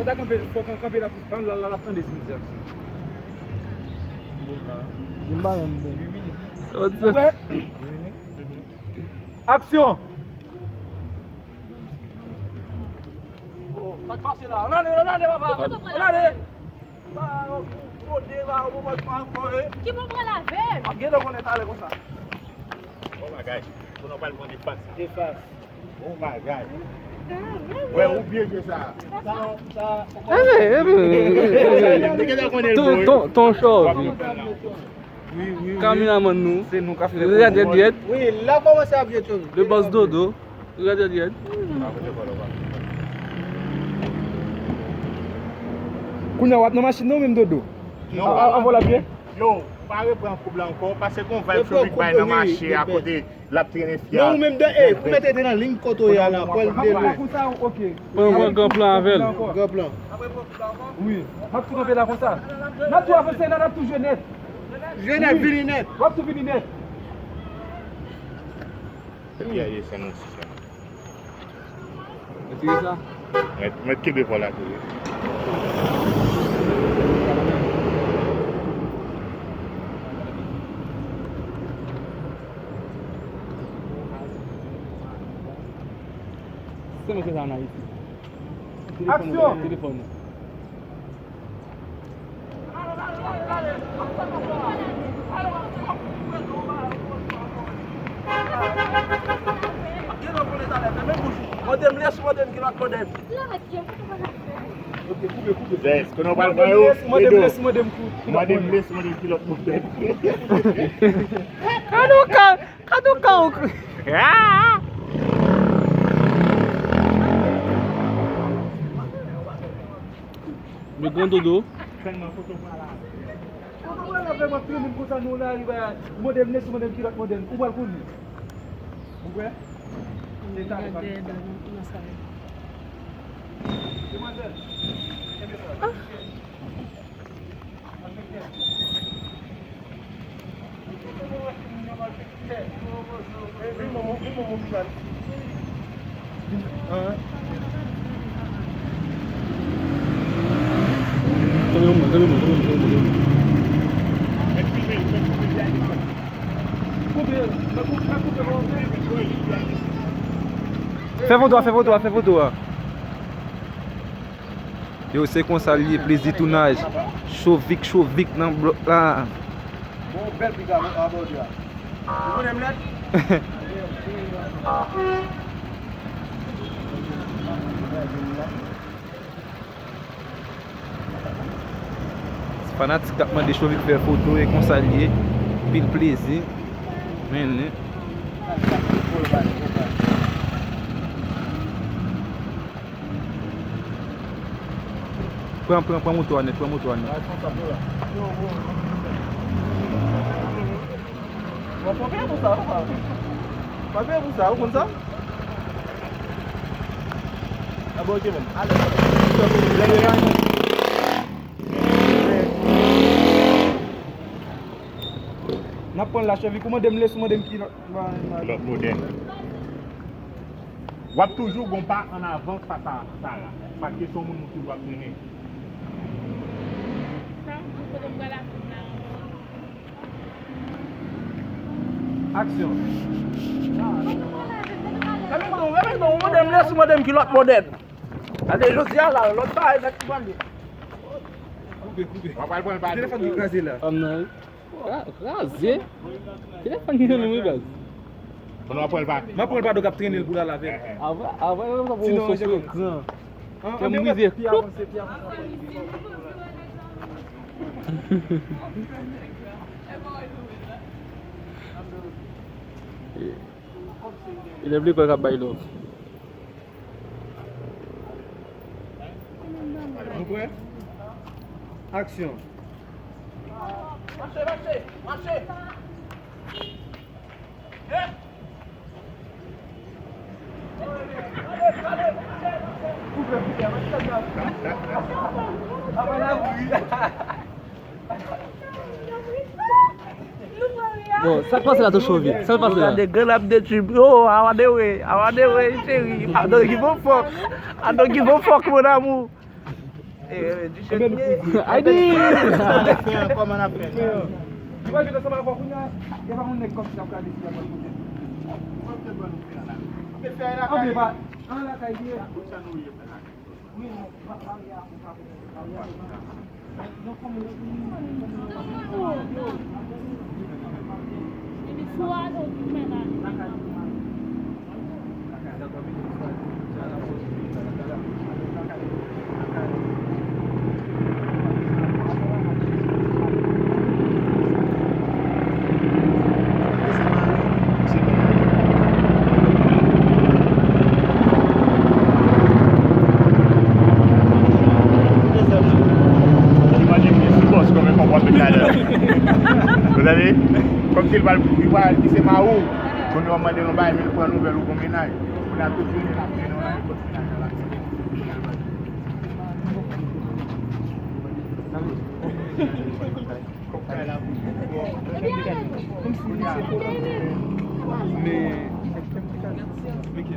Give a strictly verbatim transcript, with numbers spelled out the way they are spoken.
Fò ta kanpe, fò kan-, kanpe la pou tann la, la, la tande si misye aksyon. Li pa menm bon. Ou prè? Aksyon! Oh, sa k pase la? Ann ale, ann ale, papa! Ann ale! Ba, yo, yo, de la, yo, mwen pa ankò, eh. Ki bon pral avè l? M ap gentan konnen talè konsa. Bon bagay. Kounye a w pral pran defas. Defas. Bon bagay. Wè, ou byen jwe sa. Sa, sa, Ton, ton, ton chòv. Wi, wi, wi. Kameramann nou. Se nou k ap fè. Rèd, rèd, rèd. Wi, la kòmanse ap jwe, Tony. Le boss Dodo. Rèd, rèd, rèd. Kounye a w ap nan machin nan ou menm, Dodo? Non. A, a, anvò l ap byen? Yo, pa reprann koup la ankò, paske gon vibe Chovik bay nan mache a kote l ap trennen fi a. Non, ou menm de, eh, ou mete te nan liy kote w ye a la, pral de lwen. Pran, pran gran plan avè l. Gran plan. Wi. M ap tou kanpe la konsa. N ap tou avanse, n ap tou jwe nèt. Jwe nèt, vini nèt. W ap tou vini nèt. Epi a desann osi sa. Retire sa. Mèt, mèt kenbe kò la tou wi. Se mwen se sa ann Ayiti. Telefòn ou, aksyon! Telefòn ou. Mande m lès, mande m kilòt, mande m. Yes, konnen w pral pran yo, mande m lès, mande m kilòt, mande m. Kado ka, kado ka ou. Ah! Le grand dodo. Kote w pral avè m ap trennen m konsa nan yon lari, ba, mande m lès, mande m kilòt, mande m. Ou pral konnen. Ou prè? Se talè pa. Demwazèl, kenbe sa. Fè foto a, fè foto a, fè foto a. Yo, se konsa l ye, plezi tounaj. Chovik, Chovik nan blòk la. Bon, bèl piga a bòdè a. Ou konnen m nèt? Fanatik k ap mande Chovik fè foto, e konsa l ye. Pil plezi. Men li. Pran, pran, pran moto a nèt, pran moto a nèt. Mwen pa peye pou sa, ou pa. Pa peye pou sa, ou konn sa? A bon, ok, menm. N ap pran l la, Chovik. Ou mande m lès, ou mande m kilòt. Kilòt modèn. W ap toujou gon pa an avan fas a Sara, paske se yon moun nou toujou ap trennen. Sa m di, kote m pral la, kounye a. Aksyon. Remèt non, remèt non, ou mande m lès, ou mande m kilòt modèn. Gade, jodi a la, lòt bagay nèt ki pral ye. Koupe, koupe. W ap pral pran l pa telefòn ki kraze la. Kra-, kraze. Telefòn ki nan men wi baz. Konnen w ap pran l pa. M ap pran l pa do k ap trennen l pou l al avè l. Avè, avè, avè, sa pou yon sòs ekran. Kè m brize. Ploup. Elèv lekòl k ap bay love. Nou prè? Aksyon. Mache, mache, mache. Bon, sa k pase la tou Chovik? Sa k pase la? Gade, grann ap detwi. Oh, I wanna way, I wanna way, cheri. I don't give a fuck. I don't give a fuck, mon amour. Aydi! Kòman n ap fè? Li pral jwenn ansanm avè w kounye a, e pa yon nèg kòmsi l ap gade si l ap pran kote. Antre pa, an lakay li ye. Wi, non, pa, pa, pa, pa, pa. Imajine si bòs kòm e konpòte m la. Ou tande? Kòmsi l pral, li pral di se mari w. Kounye a w mande l yon bagay, men l pran nouvèl ou gon mennaj. Kounye a tout jounen l ap mennen w nan nenpòt mennaj la. Kòm si misye pran. Men, men ki?